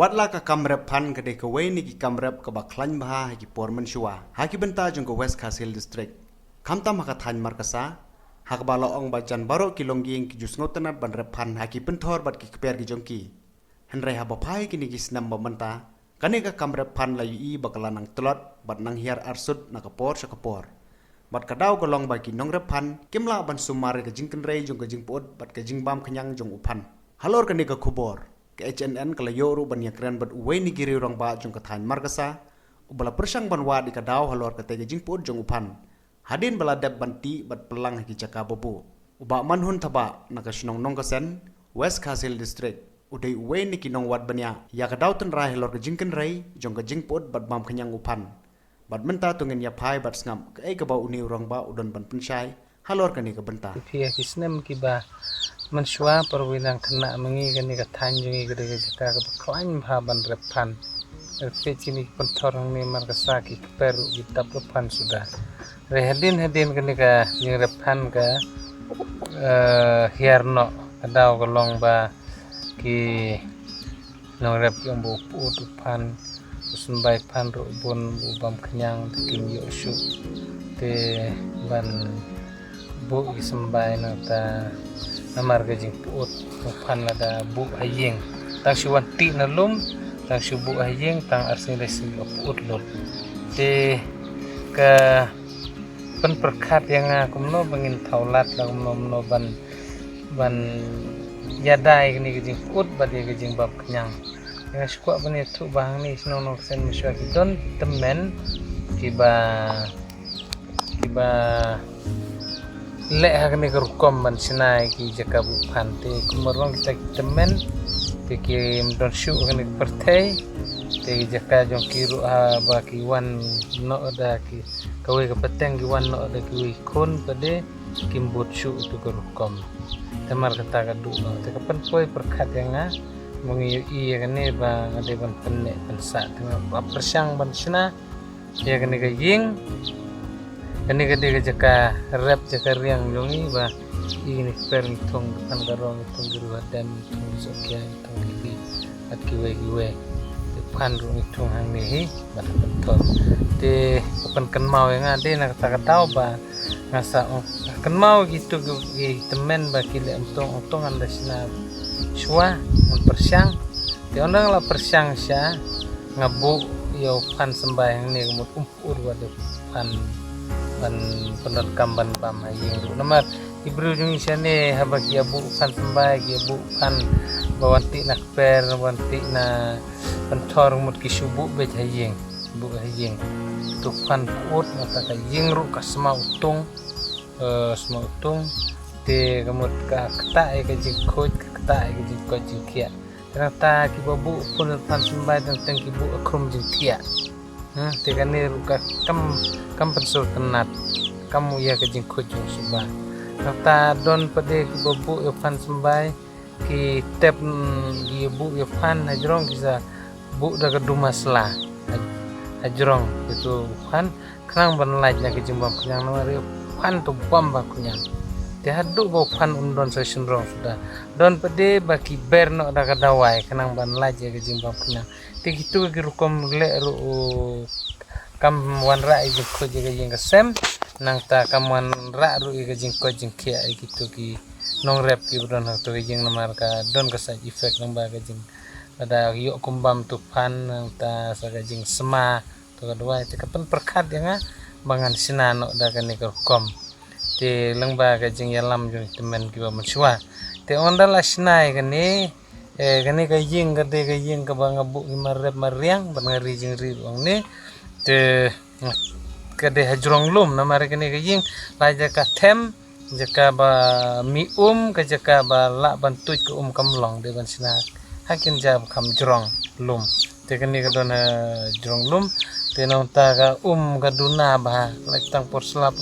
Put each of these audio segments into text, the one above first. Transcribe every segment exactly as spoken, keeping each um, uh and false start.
Pat la ka kam rep phan ka dei kawei na ki kam rep kaba khlaiñ bha ha ki por mynshuwa ha ki bynta jong ka West Khasi Hills District. Khamtam ha ka thaiñ Markasa, ha kaba la ong ba jan baroh ki longïing ki ju sngewtynnad ban rep phan ha ki pynthor bad ki kper ki jong ki. Hynrei haba phai kine ki snem ba mynta, kane ka kam rep phan la ïohi ba ka la nang tlot bad nang hiar arsut na ka por sha ka por. Bad ka daw ka long ba ki nongrep phan kim lah ban sumar ïa ka jingkynrei jong ka jingpyut bad ka jingbam khñiang jong u phan. Halor kane ka khubor, ka H N N ka la ïoh ruh ban ïakren bad uwei na ki riew rangbah jong ka thaiñ Markasa, uba la pyrshang ban wad ïa ka daw halor katei ka jingpyut jong u phan. Hadien ba la dep ban tih bad pynlang ha ki jaka ba buh, u Bah Manhun Thabah na ka shnong Nongkasen, West Khasi Hills District, u dei uwei na ki nongwad bniah ïa ka daw tynrai halor ka jingkynrei jong ka jingpyut bad bam khñiang u phan. Bad mynta to ngin ïa phai bad sngap kaei kaba une u rangbah u don ban pynshai halor kane ka bynta. Phi ha ki snem kiba mynshuwa, parwei nang khynnah ma ngi, kane ka thaiñ jong ngi ka dei ka jaka kaba khlaiñ bha ban rep phan. Rep phi kine ki pynthor hangne Markasa, ki kper ruh ki dap rep phan suda. Re hadien hadien kane ka jingrep phan ka, eh, hiar noh, ka daw ka long ba ki nongrep ki ong ba u pyut u phan, u symbai phan ruh bun, u bam khñiang te kim ïoh shuh te ban buh ki symbai nangta, namar ka jingpyut u phan lada buh ha ïing, tang shu wan tih na lum, tang shu buh ha ïing, tang arsien lai sien ka pyut lut. Te ka pynpyrkhat ïa nga kumno ba ngin thaw lad, la kumno kumno ban, ban ïada ïa kane ka jingpyut bad ïa ka jingbam khñiang. Nga shu kwah ban ïathuh ba hangne shnong Nongkasen mynshuwa ki don tymmen kiba, kiba leh ha kane ka rukom ban shna ïa ki jaka buh phan, te kumba rong kita ki tymmen te kim don shuh ha kane ka pyrthei. Te ki jaka jong ki ruh haba ki wan noh da ki, kawei ka pateng ki wan noh da kiwei khun pat de kim bud shuh ïa tu ka rukom. Te namar kata ka duh noh, te ka pynpoi pyrkhat ïa nga, ba ngi ïohi ïa kane ba nga dei ban pynneh pynsah, te nga pyrshang ban shna ïa kane ka ïing. Kane ka dei ka jaka rep, jaka riang jong ngi ba i ngi kper, ngi thung ki phan ka rong, ngi thung ki riewhadem, ngi thung ki sohkhia, ngi thung ki, bad kiwei kiwei. Te phan ruh ngi thung hangne hi bad ha pynthor. Te ka pynkynmaw ïa nga dei na kata ka daw ba nga sa ong, kynmaw kitu ki, ki tymmen ba ki leh ong tong ong tong, ngan da shna shuwa, ngan pyrshang. Te ynda nga la pyrshang sha, nga buh ïa u phan symbai hangne, ka mut um pyut wat ïa u phan ban pyndonkam ban bam ha ïing ruh. Namar ki briew jong ngi shane haba ki ïa buh u phan symbai, ki ïa buh u phan ba wan tih na kper, wan tih na pynthor, mut ki shu buh beit ha ïing, buh ha ïing. Tu phan pyut, nangta ka ïing ruh ka sma utung, eh, sma utung. Te ka mut ka ktah ïa ka jingkhuid, ka ktah ïa ka jingkoit jingkhiah. Te nangta kiba buh u phan symbai teng teng ki buh ha khrum jingthiah. Hmm, te kane ruh ka kam, kam pynsur tynnat, kam u ïa ka jingkhuid jong u suba. Nangta don pat de kiba buh ïa u phan symbai, ki tep, mm, ki buh ïa u phan hajrong, ki sa buh da ka duma sla hajrong ïa tu u phan, khnang ban lait na ka jingbam khñiang, namar ïa u phan tu bam bha khñiang. Te haduh ba u phan um don sa shynrong suda. Don pat de ba ki ber noh da ka dawai khnang ban lait ïa ka jingbam khñiang. Te kitu ki rukom leh ruh u kam wanrah ïa jingkhuid ïa ka ïing ka sem, nangta kam wanrah ruh ïa ka jingkoit jingkhiah ïa kitu ki nongrep kiba don ha tu ka ïing, namar ka don ka side effect, nangba ka jing, lada ïoh kumbam tu phan, nangta sa ka jingsma tu ka dawai. Te ka pynpyrkhat ïa nga ba ngan shna noh da kane ka rukom. Te lyngba ka jingïalam jong ki tymmen kiba mynshuwa. Te ynda la shna ïa kane, eh, kane ka ïing ka dei ka ïing kaba nga buh ki mar rep mar riang, bad nga ri jingri ruh hangne. Te ka dei hajrong lum, namar kane ka ïing la jaka them, jaka ba mih um, ka jaka ba lah ban tuid ka um kam long, dei ban shna ha kynja ba kham jrong lum. Te kane ka don hajrong lum. Te nangta ka um ka duna bha, lait tang por slap,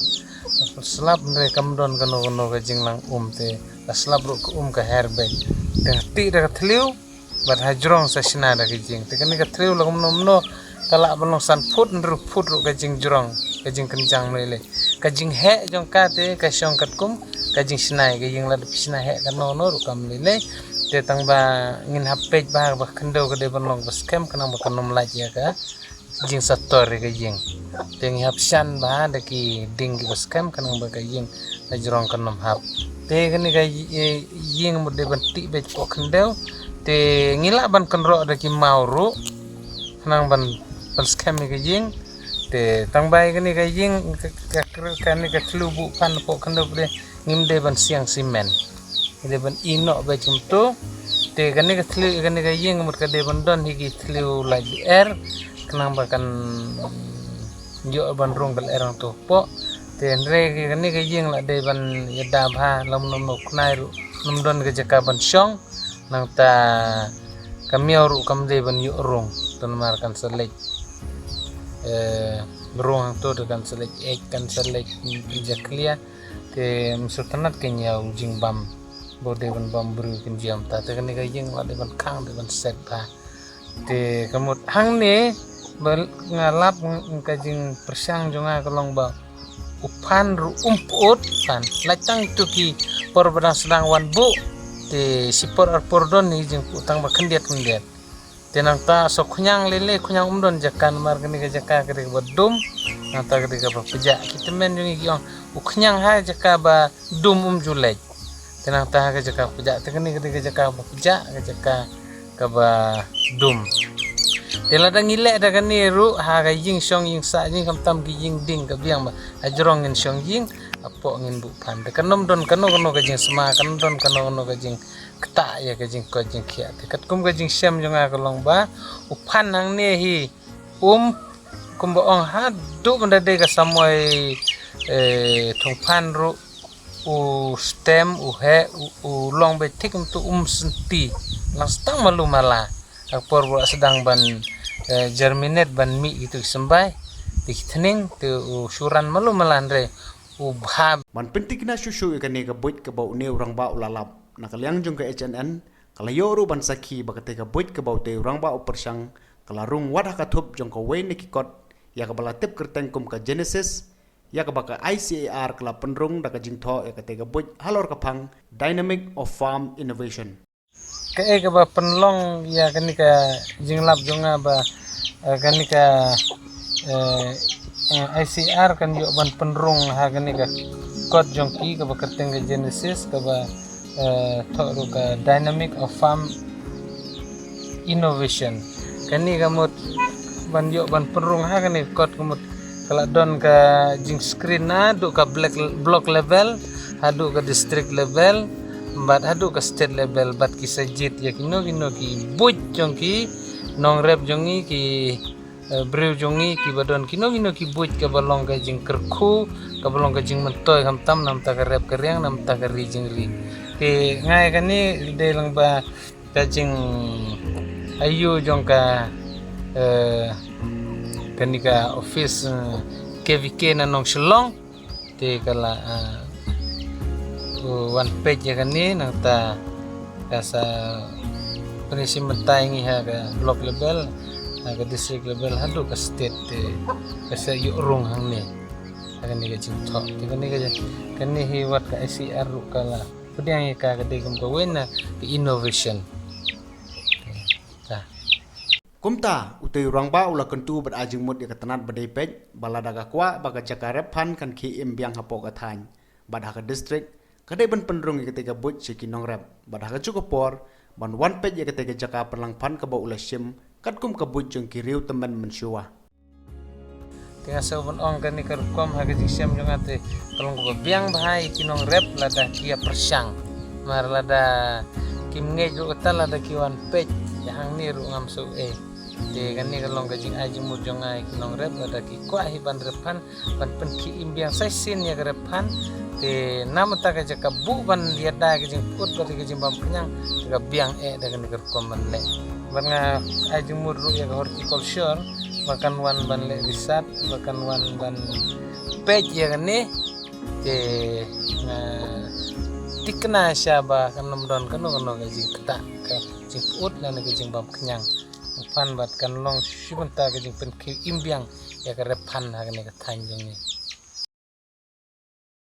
por slap, hynrei kam don kano kano ka jinglang um, te la slap ruh ka um ka her beit. Te nga tih da ka thliew bad hajrong sa shna da ka ïing. Te kane ka thliew la kumno kumno ka lah ban long san phut hynriew phut ruh ka jingjrong, ka jingkynjang mlei lei. Ka jingheh jong ka te ka shong katkum ka jingshna ïa ka ïing, lada phi shna heh kano kano ruh kam lei lei. Te tang ba ngin hap peit ba ha kaba khyndew ka dei ban long ba skhem khnang ba kan nym lait ïa ka jingsator ïa ka ïing. Te ngi hap shan ba ha da ki ding kiba skhem khnang ba ka ïing la jrong kan nym hap. Te kane ka ï-, ïing mut dei ban tih beit hapoh khyndew. Te ngi lah ban kynroh da ki maw ruh khnang ban, ban skhem ïa ka ïing. Te tang ba ïa kane ka ïing ka, ka, ka, kane ka thliew buh phan hapoh khyndew pat de ngim dei ban siang simen. Ngi dei ban ïeh noh beit kumto. Te kane ka thliew, kane ka ïing mut ka dei ban don hi ki thliew lait lyer khnang ba kan ïoh ban rung ka lyer hangto hapoh. Te hynrei kane ka ïing la dei ban ïada bha, la ym don u khnai ruh, ym don ka jaka ban shong. Nangta ka miaw ruh kam dei ban ïoh rung, to namar kan sa leit, eh, rung hangto te kan sa leit eit, kan sa leit jakhlia. Te ym sngewtynnat kein ïa u jingbam ba u dei ban bam briew kein jia mynta. Te kane ka ïing la dei ban khang, dei ban set bha. Te ka mut hangne ba nga lap, ka jingpyrshang jong nga ka long ba u phan ruh um pyut phan. Lait tang ïa ki por ba dang sdang wan buh. Te shipor arpor don hi jingpyut tang ba khyndiat khyndiat. Te nangta sa khñiang lei lei, khñiang um don jaka namar kane ka jaka ka dei kaba dum. Nangta ka dei kaba pjah. Ki tymmen jong ngi ki ong u khñiang ha jaka ba dum um ju leit. Te nangta ha ka jaka ba pjah, te kane ka dei ka jaka ba pjah, ka jaka kaba dum. Te lada ngi leh da kane ruh ha ka ïing shong ïing sah jong ngi, khamtam ki ïing ding ka biang ba ha jrong ngin shong ïing, hapoh ngin buh phan. Te kan ym don kano kano ka jingsma, kan ym don kano kano ka jingktah ïa ka jingkoit jingkhiah. Te katkum ka jingshem jong nga ka long ba u phan hangne hi um, kumba ong haduh ban da dei ka samoi, eh, thung phan ruh u stem, u heh, u, u long beit thik, kumto um sngewthuh. Lang sdang malu mala ha ka por ba la sdang ban, eh, germinate, ban mih kito ki symbai, kito ki thneng, te u shu ran malu mala hynrei u bha. Ban pynthikna shuh shuh ïa kane ka buit kaba une u rangbah u la lap na ka liang jong ka H N N, ka la ïoh ruh ban sakhi ba katei ka buit kaba utei u rangbah u pyrshang ka la rung wat ha ka thup jong kawei na ki kot ïa kaba la tip kyrteng kum ka Genesis, ïa kaba ka I C A R ka la pynrung da ka jingthoh ïa katei ka buit halor ka phang Dynamic of Farm Innovation. Kaei kaba pynlong ïa kane ka jinglap jong nga ba, eh, kane ka, eh, eh, I C A R kan ïoh ban pynrung ha kane ka kot jong ki kaba kyrteng ka Genesis, kaba, eh, thoh ruh ka Dynamic of Farm Innovation. Kane ka mut ban ïoh ban pynrung ha kane ka kot ka mut ka la don ka jingscreen naduh ka black, block level haduh ka district level bad haduh ka state level bad ki sa jied ïa kino kino ki buit jong ki nongrep jong ngi, ki, eh, briew jong ngi kiba don kino kino ki buit kaba long ka jingkyrkhu, kaba long ka jingmyntoi khamtam na bynta ka rep ka riang, na bynta ka ri jingri. Te nga ïa kane dei lang ba ka jingaïu jong ka, eh, kane ka office, eh, K V K na Nongshillong. Te ka la, eh, u wan peit ïa kane nangta ka sa pynïasim bynta ïa ngi ha ka block level, ha ka district level haduh ka state, te ka sa ïoh rung hangne ha kane ka jingthoh. Te kane ka, kane hi wat ka I C A R ruh ka la pdiang ïa ka, ka dei kum kawei na ka innovation. Ta. Kumta utei u rangbah u la kyntu bad ai jingmut ïa ka tnat ba dei peit ba lada ka kwah ba ka jaka rep phan kan khie im biang hapoh ka thaiñ bad ha ka district, ka dei ban pynrung ïa katei ka buit sha ki nongrep bad ha kajuh ka por ban wan peit ïa katei ka jaka pynlang phan kaba u la shim katkum ka buit jong ki riew tymmen mynshuwa. Te nga sngew ban ong kane ka rukom ha ka jingshem jong nga te ka long kaba biang bha ïa ki nongrep lada ki ïa pyrshang. Namar lada kim ngeit ruh kata, lada ki wan peit ïa hangne ruh ngam sngew ei. Te kane ka long ka jingai jingmut jong nga ïa ki nongrep lada ki kwah hi ban rep phan, ban pynkhie im biang sa shisien ïa ka rep phan. Te na bynta ka jaka buh ban ïada ka jingpyut bad ka jingbam khñiang te ka biang eh da kane ka rukom ban leh. Bad nga ai jingmut ruh ïa ka horticulture ba kan wan ban leh research, ba kan wan ban peit ïa kane. Te nga thikna sha ba kan ym don kano kano ka jingktah ka jingpyut lane ka jingbam khñiang phan bad kan long shi bynta ka jingpynkhie im biang ïa ka rep phan ha kane ka thaiñ jong ngi.